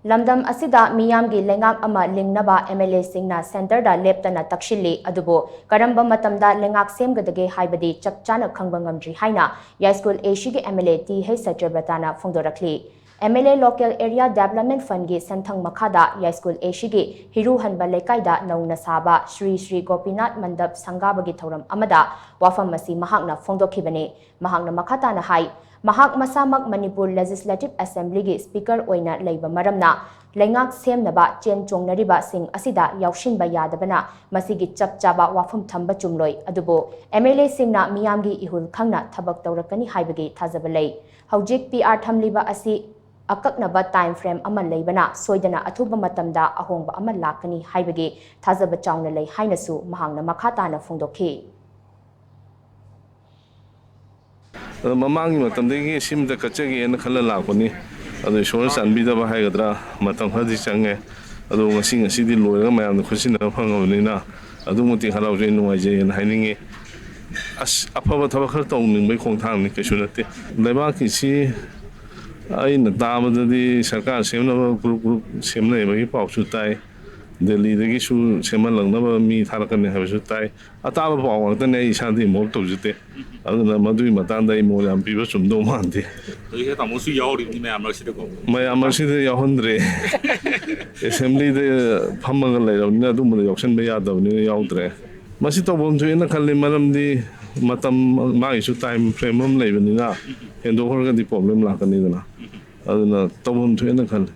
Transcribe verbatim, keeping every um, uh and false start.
ꯂꯝꯗꯝ ꯑꯁꯤꯗ ꯃꯤꯌꯥꯝꯒꯤ ꯂꯩꯉꯥꯛ ꯑꯃ ꯂꯤꯡꯅꯕ ꯑꯦꯝ ꯑꯦꯜ ꯑꯦꯁꯤꯡꯅ ꯁꯦꯟꯇꯔꯗ ꯂꯦꯞꯇꯅ ꯇꯛꯁꯤꯜꯂꯤ꯫ ꯑꯗꯨꯕꯨ ꯀꯔꯝꯕ ꯃꯇꯝꯗ ꯂꯩꯉꯥꯛ ꯁꯦꯝꯒꯗꯒꯦ ꯍꯥꯏꯕꯗꯤ ꯆꯞ ꯆꯥꯅ ꯈꯪꯕ ꯉꯝꯗ꯭ꯔꯤ ꯍꯥꯏꯅ ꯌꯥꯏꯁ꯭ꯀꯨꯜ ꯑꯦꯁꯤꯒꯤ ꯑꯦꯝ ꯑꯦꯜ ꯑꯦ ꯇꯤ ꯍꯩꯆ ꯁꯇ꯭ꯌꯕ꯭ꯔꯇꯥꯅ ꯐꯣꯡꯗꯣꯔꯛꯂꯤ꯫ M L A local area development ꯐꯟꯒꯤ ꯁꯦꯟꯊꯪ ꯃꯈꯥꯗ ꯌꯥꯏꯁ꯭ꯀꯨꯜ ꯑꯦꯁꯤꯒꯤ ꯍꯤꯔꯨꯍꯟꯕ ꯂꯩꯀꯥꯏꯗ ꯅꯧꯅ ꯁꯥꯕ ꯁ꯭ꯔꯤ ꯁ꯭ꯔꯤ ꯒꯣꯄꯤꯅꯥꯊ ꯃꯟꯗꯞ ꯁꯪꯒꯥꯕꯒꯤ ꯊꯧꯔꯝ ꯑꯃꯗ ꯋꯥꯐꯝ ꯑꯁꯤ ꯃꯍꯥꯛꯅ ꯐꯣꯡꯗꯣꯛꯈꯤꯕꯅꯤ꯫ ꯃꯍꯥꯛꯅ ꯃꯈꯥ ꯇꯥꯅ ꯍꯥꯏ, ꯃꯍꯥꯛ ꯃꯁꯥꯃꯛ ꯃꯅꯤꯄꯨꯔ ꯂꯦꯖꯤꯁꯂꯦꯇꯤꯚ ꯑꯦꯁꯦꯝꯕ꯭ꯂꯤꯒꯤ ꯁ꯭ꯄꯤꯀꯔ ꯑꯣꯏꯅ ꯂꯩꯕ ꯃꯔꯝꯅ ꯂꯩꯉꯥꯛ ꯁꯦꯝꯅꯕ ꯆꯦꯟ ꯆꯣꯡꯅꯔꯤꯕꯁꯤꯡ ꯑꯁꯤꯗ ꯌꯥꯎꯁꯤꯟꯕ ꯌꯥꯗꯕꯅ ꯃꯁꯤꯒꯤ ꯆꯞ ꯆꯥꯕ ꯋꯥꯐꯝ ꯊꯝꯕ ꯆꯨꯝꯂꯣꯏ꯫ ꯑꯗꯨꯕꯨ ꯑꯦꯝ ꯑꯦꯜ ꯑꯦꯁꯤꯡꯅ ꯃꯤꯌꯥꯝꯒꯤ ꯏꯍꯨꯜ ꯈꯪꯅ ꯊꯕꯛ ꯇꯧꯔꯛꯀꯅꯤ ꯍꯥꯏꯕꯒꯤ ꯊꯥꯖꯕ ꯂꯩ꯫ ꯍꯧꯖꯤꯛ ꯄꯤ ꯑꯥꯔ ꯊꯝꯂꯤꯕ ꯑꯁꯤ ꯑꯀꯛꯅꯕ ꯇꯥꯏꯝ ꯐ꯭ꯔꯦꯝ ꯑꯃ ꯂꯩꯕꯅ ꯁꯣꯏꯗꯅ ꯑꯊꯨꯕ ꯃꯇꯝꯗ ꯑꯍꯣꯡꯕ ꯑꯃ ꯂꯥꯛꯀꯅꯤ ꯍꯥꯏꯕꯒꯤ ꯊꯥꯖꯕ ꯆꯥꯎꯅ ꯂꯩ ꯍꯥꯏꯅꯁꯨ ꯃꯍꯥꯛꯅ ꯃꯈꯥ ꯇꯥꯅ ꯐꯣꯡꯗꯣꯛꯈꯤ꯫ ꯑꯗꯣ ꯃꯃꯥꯡꯒꯤ ꯃꯇꯝꯗꯒꯤ ꯁꯤꯃꯇ ꯀꯠꯆꯒꯦꯅ ꯈꯜꯂ ꯂꯥꯛꯄꯅꯤ꯫ ꯑꯗꯣ ꯏꯁꯣꯔꯅ ꯆꯥꯟꯕꯤꯗꯕ ꯍꯥꯏꯒꯗ꯭ꯔꯥ, ꯃꯇꯝ ꯈꯔꯗꯤ ꯆꯪꯉꯦ꯫ ꯑꯗꯣ ꯉꯁꯤ ꯉꯁꯤꯗꯤ ꯂꯣꯏꯔꯒ ꯃꯌꯥꯝꯅ ꯈꯨꯠꯁꯤꯟꯅꯕ ꯐꯪꯉꯕꯅꯤꯅ ꯑꯗꯨꯛ ꯃꯇꯤꯛ ꯍꯔꯥꯎꯖꯩ, ꯅꯨꯡꯉꯥꯏꯖꯩꯅ ꯍꯥꯏꯅꯤꯡꯉꯤ꯫ ꯑꯁ, ꯑꯐꯕ ꯊꯕꯛ ꯈꯔ ꯇꯧꯅꯤꯡꯕꯒꯤ ꯈꯣꯡꯊꯥꯡꯅꯤ, ꯀꯩꯁꯨ ꯅꯠꯇꯦ꯫ ꯂꯩꯕꯥꯛꯀꯤꯁꯤ ꯑꯩꯅ ꯇꯥꯕꯗꯗꯤ ꯁꯔꯀꯥꯔ ꯁꯦꯝꯅꯕ ꯒ꯭ꯔꯨꯞ ꯒ꯭ꯔꯨꯞ ꯁꯦꯝꯅꯩꯕꯒꯤ ꯄꯥꯎꯁꯨ ꯇꯥꯏ꯫ ꯗꯦꯜꯂꯤꯗꯒꯤꯁꯨ ꯁꯦꯝꯍꯜꯂꯛꯅꯕ ꯃꯤ ꯊꯥꯔꯛꯀꯅꯤ ꯍꯥꯏꯕꯁꯨ ꯇꯥꯏ꯫ ꯑꯇꯥꯕ ꯄꯥꯎ ꯉꯥꯛꯇꯅꯦ, ꯑꯩ ꯏꯁꯥꯗꯤ ꯏꯟꯚꯣꯜꯕ ꯇꯧꯖꯗꯦ꯫ ꯑꯗꯨꯅ ꯃꯗꯨꯒꯤ ꯃꯇꯥꯡꯗ ꯑꯩ ꯃꯣꯠ ꯌꯥꯝ ꯄꯤꯕ ꯆꯨꯝꯗꯧ ꯃꯥꯟꯗꯦ꯫ ꯍꯧꯖꯤꯛꯁꯦ ꯇꯥꯃꯣꯁꯨ ꯌꯥꯎꯔꯤꯕꯅꯤ ꯃꯌꯥꯝ ꯃꯔꯛꯁꯤꯗꯀꯣ꯫ ꯃꯌꯥꯝ ꯃꯔꯛꯁꯤꯗ ꯌꯥꯎꯍꯟꯗ꯭ꯔꯦ꯫ ꯑꯦꯁꯦꯝꯕ꯭ꯂꯤꯗ ꯐꯝꯃꯒ ꯂꯩꯔꯕꯅꯤꯅ ꯑꯗꯨꯝꯕꯗ ꯌꯥꯎꯁꯟꯕ ꯌꯥꯗꯕꯅꯤꯅ ꯌꯥꯎꯗ꯭ꯔꯦ꯫ ꯃꯁꯤ ꯇꯧꯐꯝ ꯊꯣꯛꯑꯦꯅ ꯈꯜꯂꯤ, ꯃꯔꯝꯗꯤ ꯃꯇꯝ, ꯃꯥꯒꯤꯁꯨ ꯇꯥꯏꯝ ꯐ꯭ꯔꯦꯝ ꯑꯃ ꯂꯩꯕꯅꯤꯅ ꯍꯦꯟꯗꯣꯛꯈ꯭ꯔꯒꯗꯤ ꯄ꯭ꯔꯣꯕ꯭ꯂꯦꯝ ꯂꯥꯛꯀꯅꯤꯗꯅ꯫ ꯑꯗꯨꯅ ꯇꯧꯐꯝ ꯊꯣꯛꯑꯦꯅ ꯈꯜꯂꯤ꯫